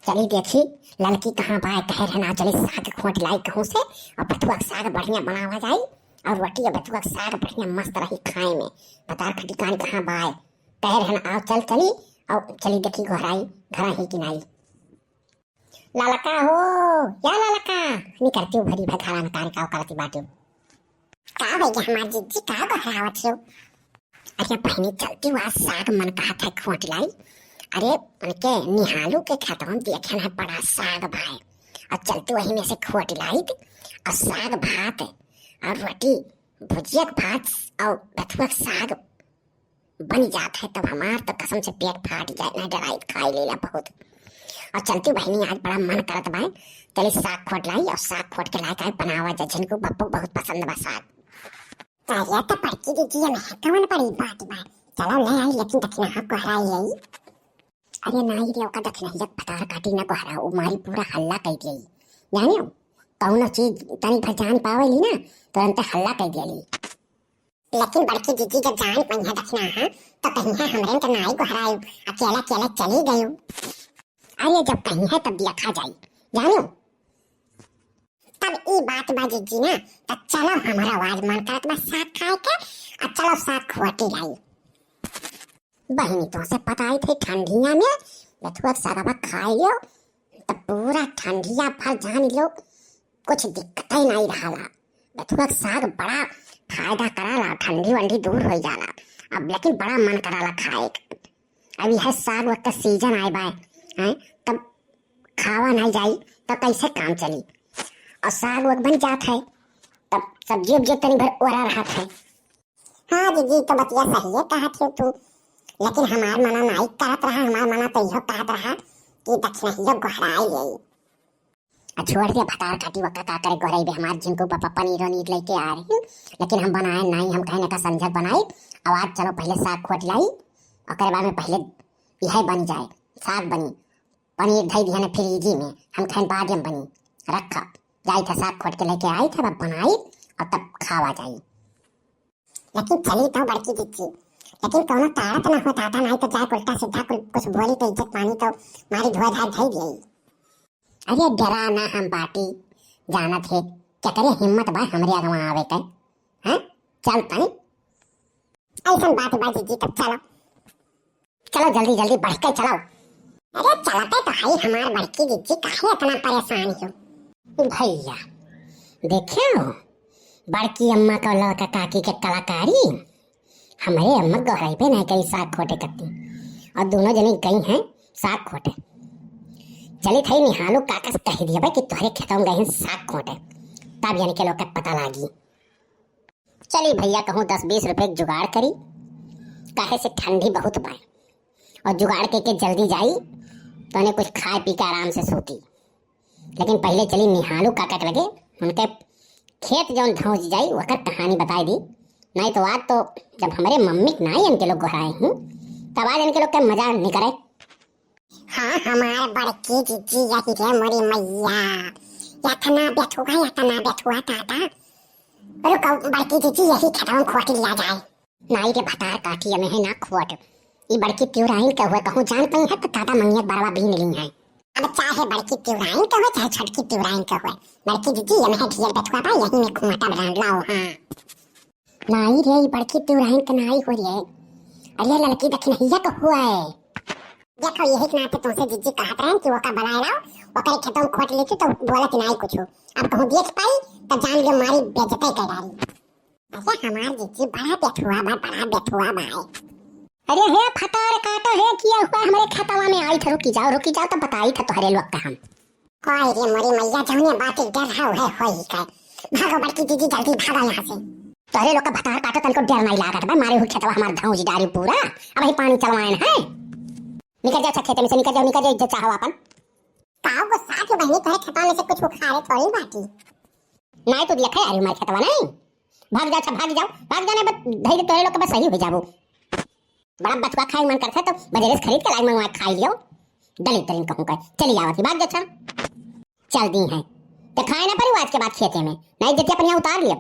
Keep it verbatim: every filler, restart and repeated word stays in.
चली देखी, ललकी कहाँ बाय, कहे रहे ना चली साग खोट लाई कहूँ से, और बथुआ के साग बढ़िया बनावा जाई, और रोटी और बथुआ के साग बढ़िया मस्त रही खाए में। भतार खटिकान कहाँ बाय, कहे रहे ना आओ चल चली, और चली देखी गोहराई, घरा ही कि नाई। ललका हो, या ललका, निकरती हूँ भरी भगाला में कान का करती बाटी। का हो गया हमार जिज्जी, का गोहरावत हो? अरे बहिनी, चलती हूँ, आज साग मन कहत है खोट लाई। अरे, उनके निहालू के खेतवन देखे ना बड़ा साग भाई, और चलती वही में से खोट लाई और साग भात और रोटी, भुजिया के भात और बथुआ के साग बन जात है, तब हमार तो कसम से पेट फाट जाए, ना डराई खाई लेला बहुत। और चलती बहिनी, आज बड़ा मन करत बा, चली साग खोट लाई और साग खोट के लाई काहे बनावा जा, झिनको बप्पू बहुत पसंद बा साग। अरे त बड़की दीदी, एमे कवन बड़ी बात बा? चलो ले आई, लेकिन दखिनहा गोहराई आई। अरे नाई रे, ओका दखिनहिया के भतार काटी ना गोहरा, उ मारी पूरा हल्ला कई देई। जानियो, कौनो चीज तनी भर जान पावेली ना, तुरंते हल्ला कई देली। लेकिन बड़की दीदी जब जान पइहे दखिनहा, तो कहिहे हमरे के नाई गोहराई, अकेला अकेला चली गई। अरे जब कहिहे तब देखा जाई, जानियो। तब ई बात बा जिज्जी ना, त चलो हमरो आज मन करत बा साग खाए के, आ चलो साग खोटी लाई। बहिनी तो से पताई थे ठंडिया में बथुआ के सागवा खाए लियो, त पूरा ठंडिया भर जान लो कुछ दिक्कत ही नहीं रहाला। बथुआ के साग बड़ा फायदा कराला, ठंडी वंडी दूर हो जाला। अब लेकिन बड़ा मन कराला खाए के। अब यह साग वक्त सीजन आए बाय, हैं, तब खावा नहीं जाई, तब कैसे काम चली? और साग वक्त बन जात है, तब सब्जी उब्जी तनी भर ओरा रहत है। हाँ दीदी, तो बतिया सही है कहत हो तू, लेकिन हमार मना नाई कहत रहा, हमार मना तो इहो कहत रहा कि दखिनहियो गोहराई जाई। आ छोड़ दे भतार काटी, वक्का का करे गोहराई बे, हमार झिनको पापा पनीर वनीर लेके आ रही, लेकिन हम बनाए नाई, हम कहे ना का संझक बनाई। अब आज चलो पहले साग खोट लाई, ओकरे बाद में पहले यह बन जाए, साग बनी, पनीर धई दिहन फ्रिजी में, हम खाइन बाद में बनी, रखा। जाई था साग खोट के लेके आई था, अब बनाई और तब खावा जाई। लेकिन चली तो बड़की जिज्जी, लेकिन कौनो तारत ना हो दादा, नहीं तो जाए उल्टा सीधा कुल कुछ बोली तो इज्जत पानी तो मारी धोए धाए धई दिए। अरे डरा ना हम बाटी, जानत है केकरे हिम्मत बा हमरे अगवा आवे के, हैं? चल तनी। ऐसन बात बा जिज्जी, तब चलो। चलो जल्दी जल्दी बढ़ के चलो। अरे चलते तो हई हमार बड़की जिज्जी, काहे इतना परेशान हो? भैया, देखियो, बड़की अम्मा का लड़का काकी के कलाकारी, हमरे अम्मा गोहराई पे नहीं करी साग खोटे कत्ती, और दोनों जने गई हैं साग खोटे। चली थई निहालू काका से कह दिया भाई कि तोहरे खेतों गए हैं साग खोटे, तब यानी के लोग का पता लागी। चली भैया, कहूँ दस बीस रुपये के जुगाड़ करी, काहे से ठंडी बहुत बाय, और जुगाड़ के, के जल्दी जाई, तो उन्हें कुछ खाए पी के आराम से सोती। लेकिन पहले चली निहालू काका के लगे, उनके खेत जौन धौंस जाई, ओकर कहानी बताई दी। नहीं तो आज तो जब हमरे मम्मी के नाई इनके लोग गोहराए हैं, तब आज इनके लोग के मजा निकरे। हाँ, हमार बड़की जिज्जी यही रे मोरी मैया। यतना बेथुआ, यतना बेथुआ दादा। रुको, बड़की जिज्जी यही खेतवन खोट लिया जाए। नाई रे भतार काटी एमे है ना खोट। ई बड़की तिउराइन के हुए कहूँ जान पई है तो दादा मंगिया बरवा बीन ली है। अब चाहे बड़की तिउराइन के हुए, चाहे छोटकी तिउराइन के हुए। बड़की जिज्जी एमे है ढेर बेथुआ बा, यही में खुमाटा ब्रांड लाओ, हाँ। नाई रे, ई बड़की तिउराइन के नाई हो रे। अरे ललकी दखिनहिया के हुए। देखो, यही के नाते तुमसे जिज्जी कहत रहन कि ओका बुलाए लाओ, ओकरे खेतों खोट लेती तो बोलत नाई कुछ। अब कहूँ देख पाई तो जान लो मारी बेइज्जती कर डाली। अरे हमार जिज्जी बड़ा बेथुआ बा, बड़ा बेथुआ बा। अरे हे फतार काटा है किया हुआ हमरे खेतवा में आई था, रुकी जाओ, रुकी जाओ, तो बताई था तोहरे लोग का हम। कोई रे मोरी मैया, जौने बात के डर है, उहे होई का। भागो बड़की दीदी, जल्दी भागो यहाँ से। तोहरे लोग का भतार काटो, तनको डर नहीं लागत बा, मारे हुए खेतवा हमार धौंस डारी पूरा, अब ही पानी चलवाएन है। निकल जाओ अच्छा खेते में से, निकल जाओ, निकल जाओ, इज्जत चाहो आपन। का वो साथ में बहनी तोहरे खेतवा में से कुछ उखाड़े थोड़ी बाटी। नहीं तो दिया खाए, अरे हमारे खेतवा नहीं। भाग जा, अच्छा भाग जाओ, भाग जाने बस, धैर्य तोहरे लोग का बस सही हो जाबो। बड़ा बथुआ खाए मन करता है तो बजारे से खरीद के लाई मंगवा के खाई लियो। दलित दलिन कहूँ का, चली आवत ही, भाग जा, अच्छा। चल दी है तो खाए ना पड़ी आज के बाद खेते में, नहीं देते अपन यहाँ उतार लियो।